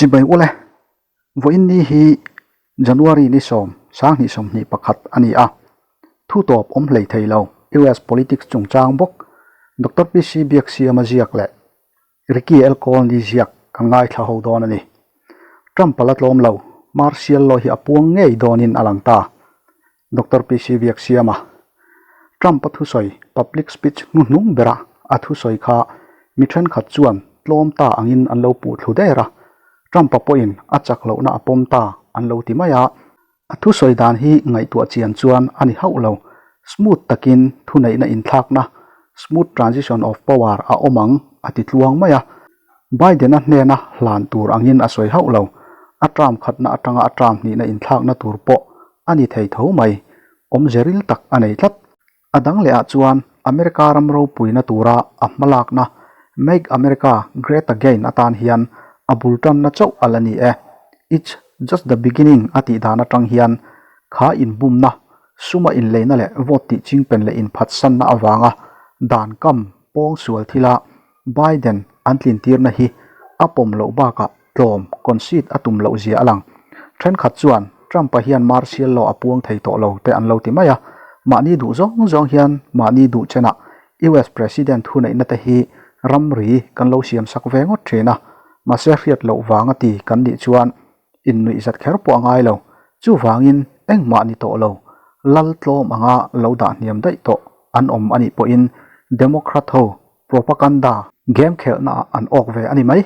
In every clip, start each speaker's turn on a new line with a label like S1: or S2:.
S1: Chibai ule, vawiin ni hi January ni 10, 2021 a ni a, thu tawp awm hlei thei lo US politics chungchang bawk Doctor PC Biaksiama ziak leh Ricky L Colney ziak kan ngaithla ho dawn a ni. Trump a la tlawm lo, Martial law hi a puang ngei dawnin a lang ta. Doctor PC Biaksiama, Trump-a thusawi public speech hnuhnung bera a thusawi kha mi thenkhat chuan tlawm ta angin an lo puh thlu der a, Trump-a pawhin a chak lohna a pawm ta an lo ti mai a. A thusawi dan hi ngaihtuah chian chuan a ni hauh lo. Smooth takin thuneihna inthlakna, smooth transition of power, a awm ang a ti tluang mai a. Biden-a hnena hlan tur angin a sawi hauh lo. A term khatna atanga a term hnihna inthlakna tur pawh a ni thei tho mai. Awmze ril tak a nei tlat. A dang lehah chuan America ram ropuina tura a hmalakna Make America Great Again atan hian a bul tanna chauh a la ni e. It's just the beginning a tih dan atang hian kha inbumna, suma inleina leh vote tih chingpen leh inphatsanna avanga dan kam pawng sual thila Biden an tlintirna hi a pawm loh bakah tlawm, concede, a tum loh zia a lang. Thenkhat chuan Trump-a hian martial law a puang thei tawh lo te an lo ti mai a, mahni duh zawng zawng hian mahni duh chenah US President huneihna te hi ramri kan lo siamsak ve ngawt thin a, mahse hriat loh vang a ti kan nih chuan innuih zat kher pawh a ngai lo. Chuvangin engmah ni tawh lo, lal tlawm anga lo dah hniam daih tawh an awm a nih pawhin Democrat ho Propaganda game khelhna ah an awk ve a ni mai.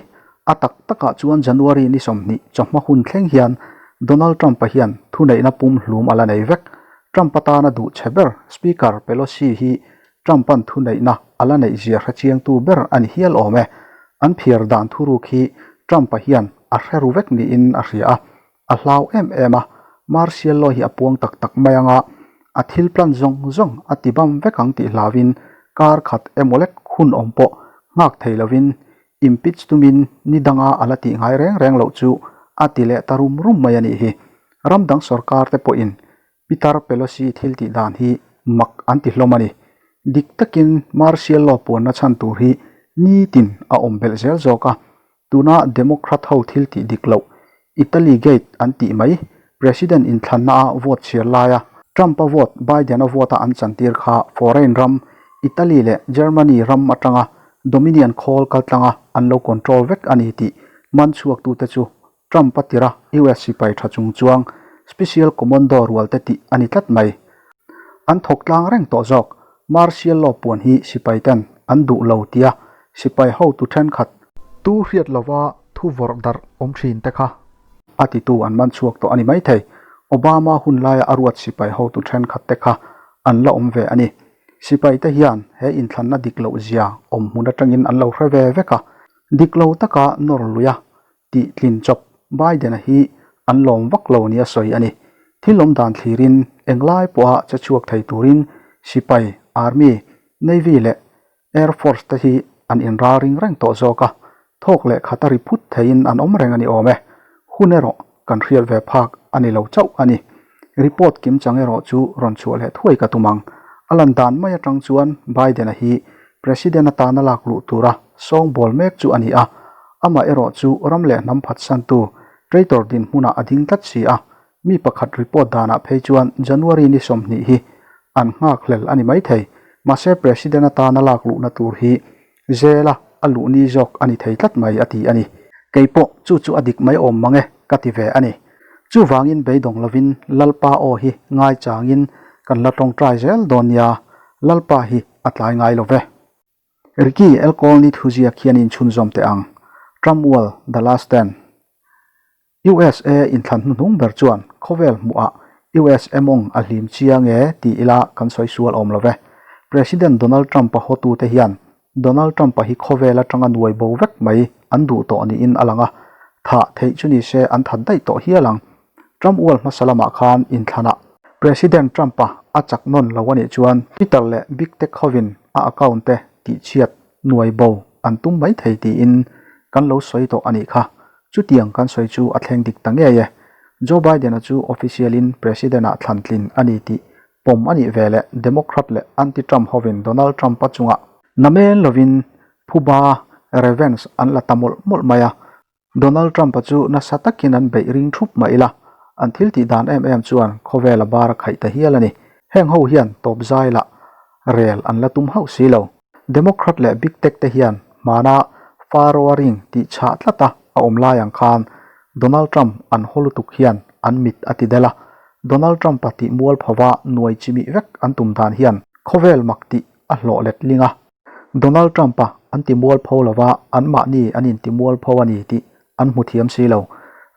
S1: A tak takah chuan January ni 20 chawhma hun thleng hian Donald Trump-a hian thuneihna pum hlum a la nei vek. Trump atana duh chhe ber Speaker Pelosi hi Trump-a'n thuneihna a la neih zia hre chiangtu ber a ni hial awm e. An phiar dan thuruk hi Trump-a hian a hre ru vek niin a hria a. A hlau em em a, Martial law hi a puang tak tak mai anga a thil plan zawng zawng a ti bam vek ang tih hlauin kar khat emaw lek hun awm pawh nghak thei lovin impeach tumin ni danga a la tih ngai reng reng loh chu a ti leh ta rum rum mai a nih hi. Ram dang sorkar te pawhin Peter Pelosi thil tih dan hi mak an ti hlawm a ni. Dik takin Martial law puanna chhan tur hi nitin a awm belh zel zawk a, Tuna Democrat ho thil tih dik loh, Italy Gate an tih mai, President inthlanna a vote chhiar laia Trump-a vote Biden-a vote-a an chantir kha foreign ram, Italy leh Germany ram atanga Dominion khawl kaltlanga an lo control vek a ni tih man chhuaktute chu Trump-a tira US sipai tha chung chuang Special Commando rualte tih a ni tlat mai. An thawk tlang reng tawh zawk. Martial law puan hi sipai ten an duh lo tia sipai hotu thenkhat tu hriat lova thu vawrh darh awm thin te kha a titu an man chhuak tawh a ni maithei. Obama hun laia a ruat sipai hotu thenkhat te kha an la awm ve a ni. Sipai te hian he inthlanna dik loh zia awm hmun atangin an lo hre ve vek a, dik lo taka nawr lui a tih tlin chawp Biden-a hi an lawm vak lo nia sawi a ni. Thil awm dan thlirin englai pawha che chhuak thei turin sipai, Army, Navy leh Air Force te hi an inralring reng tawh zawk a, thawk leh khat a ri phut theiin an awm reng a ni awm e. Hun erawh kan hriat ve phak a ni lo chauh a ni. Report kim chang erawh chu rawn chhuah leh thuai ka tum ang. A lan dan mai atang chuan Biden-a hi President atana lak luh tura sawngbawl mek chu a ni a, amah erawh chu ram leh hnam phatsantu traitor dinhmunah a ding tlat si a, mi pakhat report danah phei chuan January ni 20 hi an nghakhlel a ni maithei, mahse President atana lak luhna tur hi Zela a luh ni zawk a ni thei tlat mai a ti a ni. Kei pawh chu chu a dik mai awm mang e ka ti ve a ni. Chuvangin beidawng lovin Lalpa aw hi ngaichangin kan la tawngtai zel dawn nia, Lalpa hi a tlai ngai lo ve. Ricky Elkolny thuziak hian inchhunzawm teh ang, Trump Wall, The Last Stand. USA inthlan hnuhnung ber chuan khawvel hmuhah USA mawng a hlim chiang e ti ila kan sawi sual awm lo ve. President Donald Trump-a hawtute hian Donald Trump-a hi khawvel atanga nuai bo vek mai an duh tawh niin a lang a, thah theih chu ni se an that daih tawh hial ang. Trump ual hmasa lamah khan inthlanah President Trump-a a chak nawn lo a nih chuan Twitter leh Big Tech hovin a account te tihchhiat nuai bo an tum mai thei tiin kan lo sawi tawh a nih kha. Chutiang kan sawi chu a thleng dik ta ngei e. Joe Biden-a chu official-in President-ah thlan tlin a ni tih pawm a nih veleh Democrat leh anti-Trump hovin Donald Trump-a chungah namen lovin phuba, revenge, an la ta mawlh mawlh mai a. Donald Trump-a chu nasa takin an beih ring thup mah ila, an thil tih dan em em chuan khawvel a bar a khaih ta hial a ni. Heng ho hian tawp zai lah rel an la tum hauh si lo. Democrat leh Big Tech te hian hmana Pharaoh-a ring tih chhah tlata a awm lai ang khan Donald Trump an haw lutuk hian an mit a ti del a. Donald Trump-a tih mualphova nuai chimih vek an tum dan hian khawvel mak tih a hlawh letling a. Donald Trump-a an ti mualpho lo va, anmahni an inti mualpho a ni tih an hmu thiam si lo.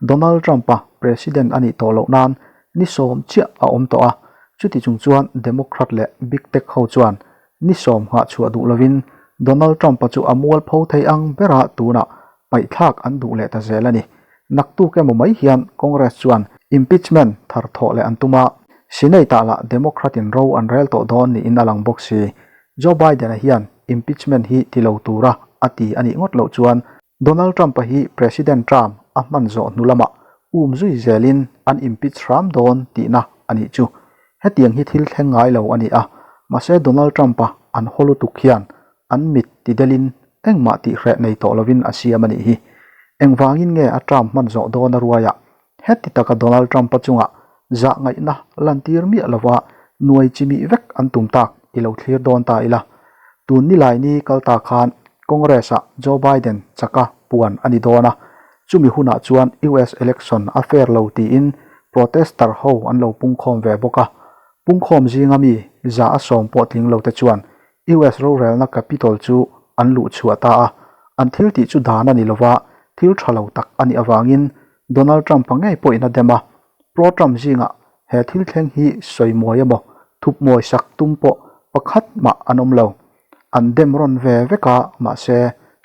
S1: Donald Trump-a President a nih tawh loh nan ni sawm chiah a awm tawh a, chuti chung chuan Democrat leh Big Tech ho chuan ni sawm nghah chhuah duh lovin Donald Trump-a chu a mualpho thei ang bera tunah paihthlak an duh leh ta zel a ni. Naktuk emaw mai hian Congress chuan impeachment thar thawh leh an tum a, Senate-ah lah Democrat-in ro an rel tawh dawn niin a lang bawk si. Joe Biden-a hian impeachment hi ti lo tura a ti a nih ngawt loh chuan Donald Trump-a hi President term a hman zawh hnu lamah um zui zelin an impeach hram dawn tihna a nih chu. Hetiang hi thil thleng ngai lo a ni a, mahse Donald Trump-a an haw lutuk hian an mit ti delin engmah tihhreh nei tawh lovin a siam a nih hi. Engvangin nge a term hman zawh dawn a ruaiah Heti taka Donald Trump-a chungah zah ngaihna lantir miah lova nuai chimih vek an tum tak i lo thlir dawn ta ila. Tun nilai ni kal ta khan Congress-ah Joe Biden chaka puan a ni dawn a, chumi hunah chuan US election a fair lo tiin protester ho an lo pungkhawm ve bawk a. Pungkhawm zinga mi za a sawm pawh tling lo te chuan US rorelna Capitol chu an luh chhuah ta a, an thil tih chu dan a ni lova, thil tha lo tak a nih avangin Donald Trump-a ngei pawhin a dem a. Pro-Trump zingah he thil thleng hi sawi mawi emaw, thup mawi sak tum pawh pakhat mah an awm lo. An dem rawn ve vek a, mahse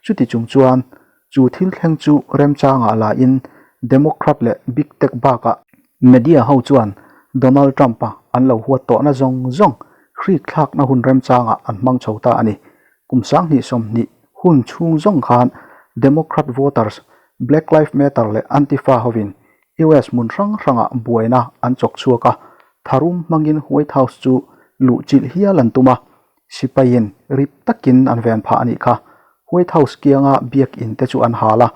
S1: chuti chung chuan chu thil thleng chu remchangah lain Democrat leh Big Tech bakah Media ho chuan Donald Trump-a an lo huat tawhna zawng zawng hrik thlakna hun remchangah an hmang chho ta a ni. Kum 2020 hun chhung zawng khan Democrat voters, Black Lives Matter leh Antifa hovin US hmun hrang hrangah buaina an chawk chhuak a, tharum hmangin White House chu luhchilh hial an tum a, Sipaiin rip takin an ven phah a nih kha. White House kianga biak in te chu an hal a,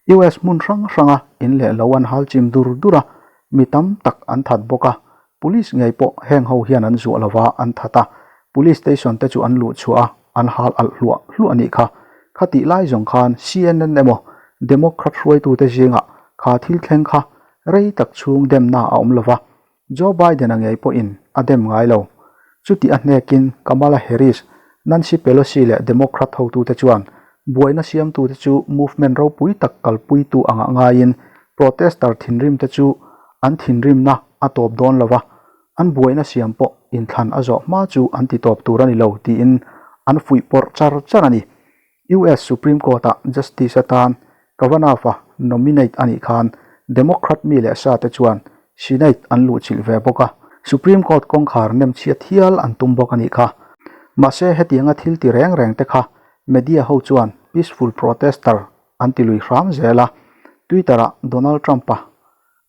S1: US hmun hrang hranga in leh lo an hal chim dur dur a, mi tam tak an that bawk a. Police ngei pawh heng ho hian an zuah lova an that a, Police station te chu an luh chhuah a, an hal alh hluah hluah a nih kha. Khatih lai zawng khan CNN emaw Democrat hruaitute zingah kha thil thleng kha rei tak chhung demna a awm lova, Joe Biden-a ngei pawhin a dem ngai lo. Chuti a hnekin Kamala Harris, Nancy Pelosi leh Democrat hotute chuan buaina siamtute chu movement ropui tak kalpuitu angah ngaiin protester thinrimte chu an thinrimna a tawp dawn lo va, an buaina siam pawh inthlan a zawh hma chu an ti tawp tur a ni lo tiin an fuihpawrh char char a ni. US Supreme Court-ah Justice atan Kavanaugh-a nominate a nih khan Democrat mi leh sa te chuan Senate an luhchilh ve bawk a, Supreme Court kawngkhar nem chhiat hial an tum bawk a nih kha. Mahse hetianga thil ti reng reng te kha media ho chuan peaceful protester an ti lui hram zel a, Twitter-ah Donald Trump-a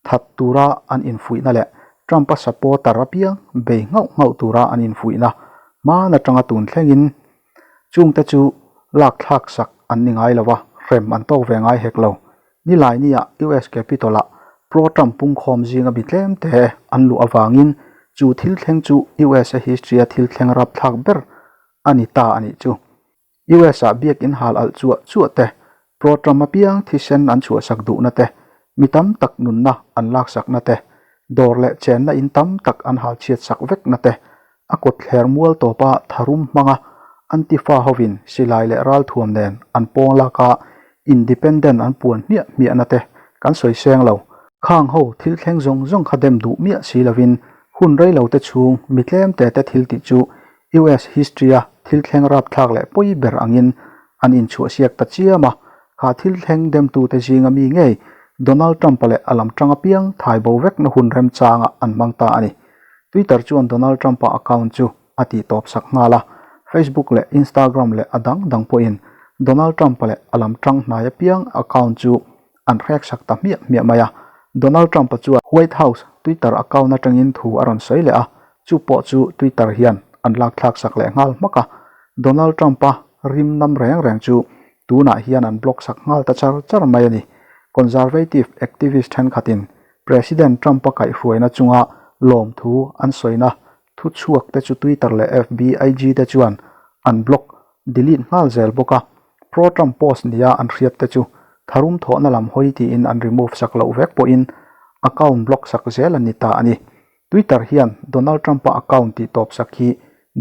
S1: that tura an infuihna leh Trump-a supporter apiang bei nghauh nghauh tura an infuihna hman atanga tun thlengin chungte chu lak thlak sak an ni ngai lo va, hrem an tawk ve ngai hek lo. Nilaini-ah US Capitol-ah pro-Trump pungkhawm zinga mi tlemte an luh avangin chu thil thleng chu USA history-a thil thleng rapthlak ber a ni ta a nih chu. US-ah biakinn hal alh chuah chuah te, pro-Trump apiang thisen an chhuahsak duhna te, mi tam tak nunna an laksakna te, dawr leh chenna in tam tak an hal chhiatsak vekna te, a kawtthler mual tawpa tharum hmanga Antifa hovin silai leh ralthuam nen an pawng laka independent an puan hmiah hmiahna te kan sawi seng lo. Khang ho thil thleng zawng zawng kha dem duh miah si lovin hun reilo te chhung mi tlem te te thil tih chu US history-a thil thleng rapthlak leh pawi ber angin an inchhuahsiak ta chiam a, kha thil thleng demtute zinga mi ngei Donald Trump-a leh a lam tang apiang thai bo vekna hun remchangah an hmang ta a ni. Twitter chuan Donald Trump-a account chu a tih tawp sak nghal a, Facebook leh Instagram leh a dang dang pawhin Donald Trump-a leh a lam tang hnai apiang account chu an hrek sak ta hmiah hmiah mai a. Donald Trump-a chuan White House Twitter account atangin thu a rawn sawi leh a, chu pawh chu Twitter hian an lak thlak sak leh nghal hmak a. Donald Trump-a rim nam reng reng chu tunah hian an block sak nghal ta char char mai a ni. Conservative activist thenkhatin President Trump-a kaihhruaina chunga lawmthu an sawina thuchhuak te chu Twitter leh FB, IG te chuan an block, delete nghal zel bawk a. Pro-Trump post nia an hriat te chu tharum thawhna lam hawi tiin an remove sak loh vek pawhin account block sak zel an ni ta a ni. Twitter hian Donald Trump-a account tih tawp sak hi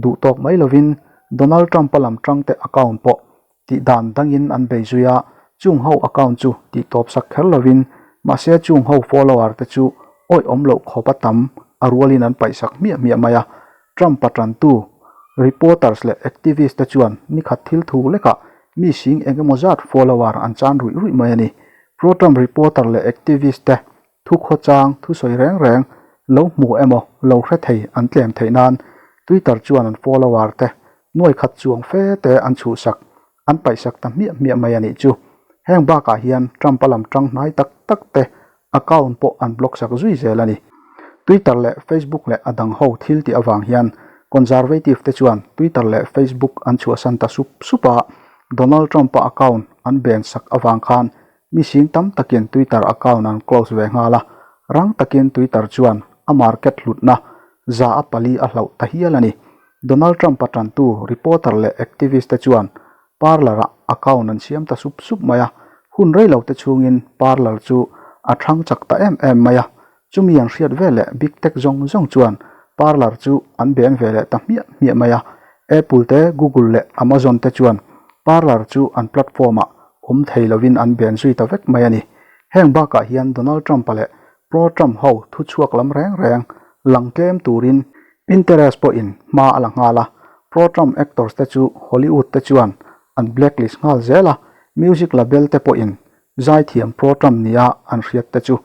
S1: duh tawk mai lovin Donald Trump-a lam tangte account pawh tih dan dangin an bei zui a, chung ho account chu tih tawp sak kher lovin mahse chung ho follower te chu awih awm loh khawp a tam a rualin an paih sak hmiah hmiah mai a. Trump-a tantu reporters leh activist te chuan nikhat thil thu lekah mi sing eng emaw zat follower an chan ruih ruih mai a ni. Pro-Trump reporter leh activist te Thu khawchang, thusawi reng reng, lo hmu emaw, lo hre thei an tlem theih nan Twitter chuan an follower te nuai khat chuang fe te an chhuhsak, an paihsak ta hmiah hmiah mai a nih chu. Heng bakah hian Trump-a lam tang hnai tak tak te account pawh an block sak zui zel a ni. Twitter leh Facebook leh a dang ho thil tih avang hian Conservative te chuan Twitter leh Facebook an chhuahsan ta sup sup a, Donald Trump-a account an ben sak avang khan Mi sing tam takin Twitter account an close ve nghal a, rang takin Twitter chuan a market hlutna za a pali a hlauh ta hial a ni. Donald Trump-a tantu reporter leh activist te chuan Parler-ah account an siam ta sup sup mai a, hun rei lo te chhungin Parler chu a thang chak ta em em mai a, Chumi an hriat ve leh Big Tech zawng zawng chuan Parler chu an ben ve leh ta hmiah hmiah mai a. Apple te, Google leh Amazon te chuan Parler chu an platform-ah awm thei lovin an ben zui ta vek mai a ni. Heng bakah hian Donald Trump-a leh pro-Trump ho thuchhuak lam reng reng lang tlem turin Pinterest pawhin hma a la nghal a. Pro-Trump actors te chu Hollywood te chuan an blacklist nghal zel a, music label te pawhin Zaithiam pro-Trump nia an hriat te chu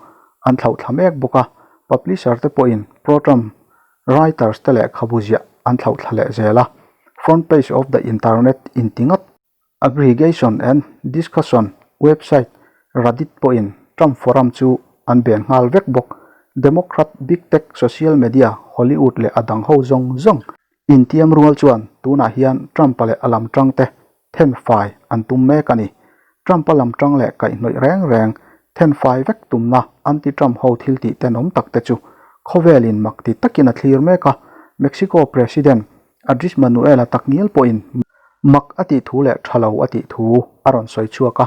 S1: an thlauhthla mek bawk a, publisher te pawhin pro-Trump writers te lehkhabu ziah an thlauhthla leh zel a. Front page of the internet inti ngat. Aggregation and discussion website Reddit pawhin Trump forum chu an ben nghal vek bawk. Democrat, big tech, social media, Hollywood leh a dang ho zawng zawng intiam rual chuan tunah hian Trump-a leh a lam tangte then fai an tum mek a ni. Trump-a lam tang leh kaihhnawih reng reng then fai vek tumna anti-Trump ho thil tih tenawm tak te chu khawvelin mak ti takin a thlir mek a, Mexico President Andres Manuel-a takngial pawhin mak a tih thu leh tha lo a tih thu a rawn sawi chhuak a.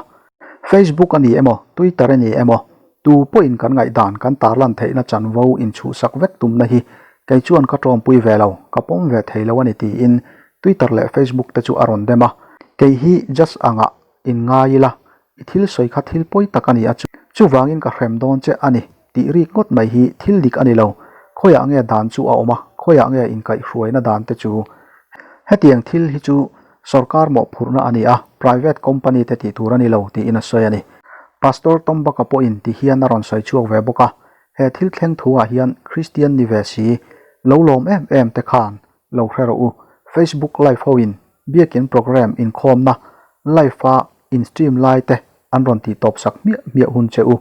S1: Facebook a ni emaw, Twitter a ni emaw, tu pawhin kan ngaihdan kan tarlan theihna chanvo inchhuhsak vek tumna hi kei chuan ka tawmpui ve lo, ka pawm ve thei lo a ni tiin Twitter leh Facebook te chu a rawn dem a, kei hi just angah in ngai ila, i thil sawi kha thil pawi tak a ni a, chuvangin ka hrem dawn che a ni tih rik ngawt mai hi thil dik a ni lo, khawiah nge dan chu a awm a, khawiah nge inkaihhruaina dan te chu? Hetiang thil hi chu sawrkar mawhphurhna a ni a, private company te tih tur a ni lo tiin a sawi a ni. Pastor Tom Baka pawhin ti hian a rawn sawi chhuak ve bawk a, he thil thleng thuah hian Kristian ni ve si, lo lawm em em te khan Lo hre rawh u, Facebook live ho in biakin program inkhawmna live a in stream lai te an rawn tih tawp sak hmiah hmiah hun che u.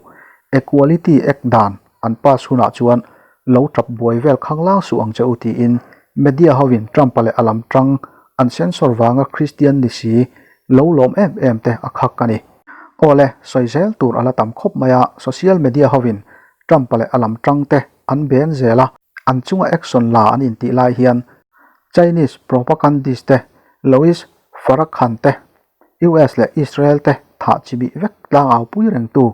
S1: Equality Act dan an pass hunah chuan lo tap buai vel khanglang suh ang che u tiin media ho in Trump-a leh a lam tang an censor vanga Christian ni si lo lawm em em te a khak a ni. Awle, sawi zel tur a la tam khawp mai a, social media ho in Trump-a leh a lam tang te an ben zel a. An chunga action la an intih lai hian Chinese propagandist te, Louis Farrakhan te, US leh Israel te thah chi bih vek tlangau pui rengtu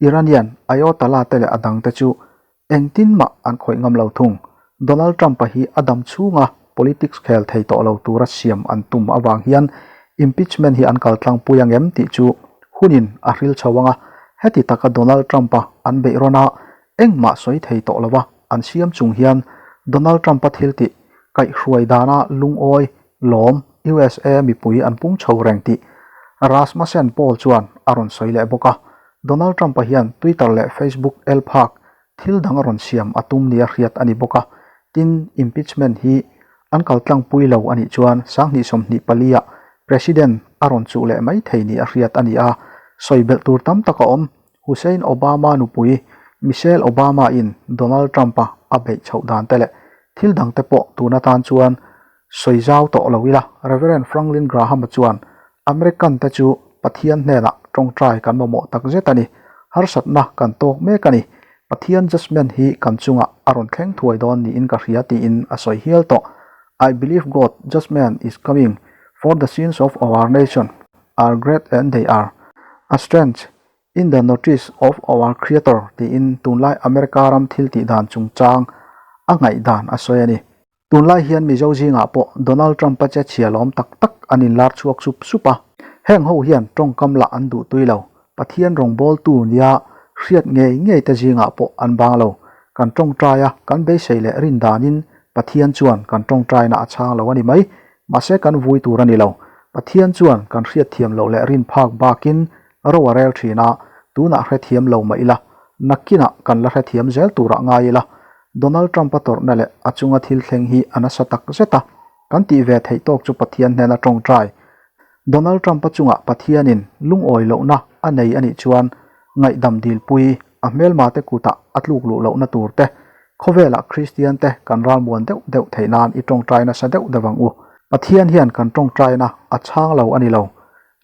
S1: Iranian Ayatollah te leh a dangte chu engtin mah an khawih ngam lo thung. Donald Trump-a hi a dam chhunga politics khel thei tawh lo tura siam an tum avang hian impeachment hi an kaltlangpui ang em tih chu hunin a hril chho ang a, heti taka Donald Trump-a an beih rawn a Engmah sawi thei tawh lova an siam chung hian Donald Trump-a thil tih kaihhruai dana lungawi lawm USA mipui an pung chho reng tih Rasmussen poll chuan a rawn sawi leh bawk a. Donald Trump-a hian Twitter leh Facebook el phak thil dang a rawn siam a tum nia hriat a ni bawk a. Tin, impeachment hi an kaltlangpui lo a nih chuan 2024 ah President a rawn chuh leh mai thei nia hriat a ni a, sawi belh tur tam tak a awm. Hussein Obama nupui Michelle Obama-in Donald Trump-a a beih chhoh dan te leh thil dang te pawh tun atan chuan sawi zau tawh lo ila. Rev. Franklin Graham-a chuan American te chu Pathian hnenah tawngtai kan mamawh tak zet a ni. Harsatna kan tawk mek a ni. Pathian judgement hi kan chungah a rawn thleng thuai dawn niin ka hria tiin a sawi hial tawh. I believe God judgement is coming for the sins of our nation are great and they are a strange in the notice of our creator tiin tunlai America ram thil tih dan chungchang a ngaihdan a sawi a ni. Tunlai hian Mizo zingah pawh Donald Trump-a che chhia lawm tak tak an inlar chhuak sup sup a. Heng ho hian tawngkam lah an duh tui lo. Pathian rawngbawltu nia hriat ngei ngei te zingah pawh an bang lo. Kan tawngtai a, kan beisei leh rin danin Pathian chuan kan tawngtaina a chhang lo a ni mai. Mahse kan vui tur a ni lo. Pathian chuan kan hriatthiam loh leh rin phak bakin ro a rel thin a, tunah hrethiam lo mah ila, nakinah kan la hrethiam zel turah ngai ila. Donald Trump-a tawrhna leh a chunga thil thleng hi a nasa tak zet a, kan tih ve theih tawk chu Pathian hnena tawngtai. Donald Trump-a chungah Pathianin lungawi lohna a nei a nih chuan ngaihdam dilpui a hmelmate kutah a tluk luh lohna tur te, khawvelah Kristian te kan ralmuan deuh deuh theih nan i tawngtai nasa deuh deuh ang u. Pathian hian kan tawngtaina a chhang lo a ni lo.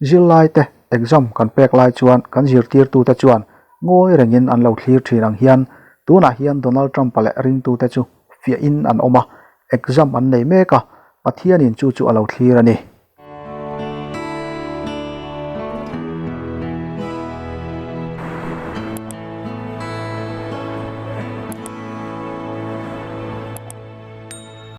S1: Zirlai te exam kan pek lai chuan kan zirtirtute chuan ngawi rengin an lo thlir thin ang hian tunah hian Donald Trump-a leh ringtute chu fiahin an awm a, exam an nei mek a, Pathianin chu chu a lo thlir a ni.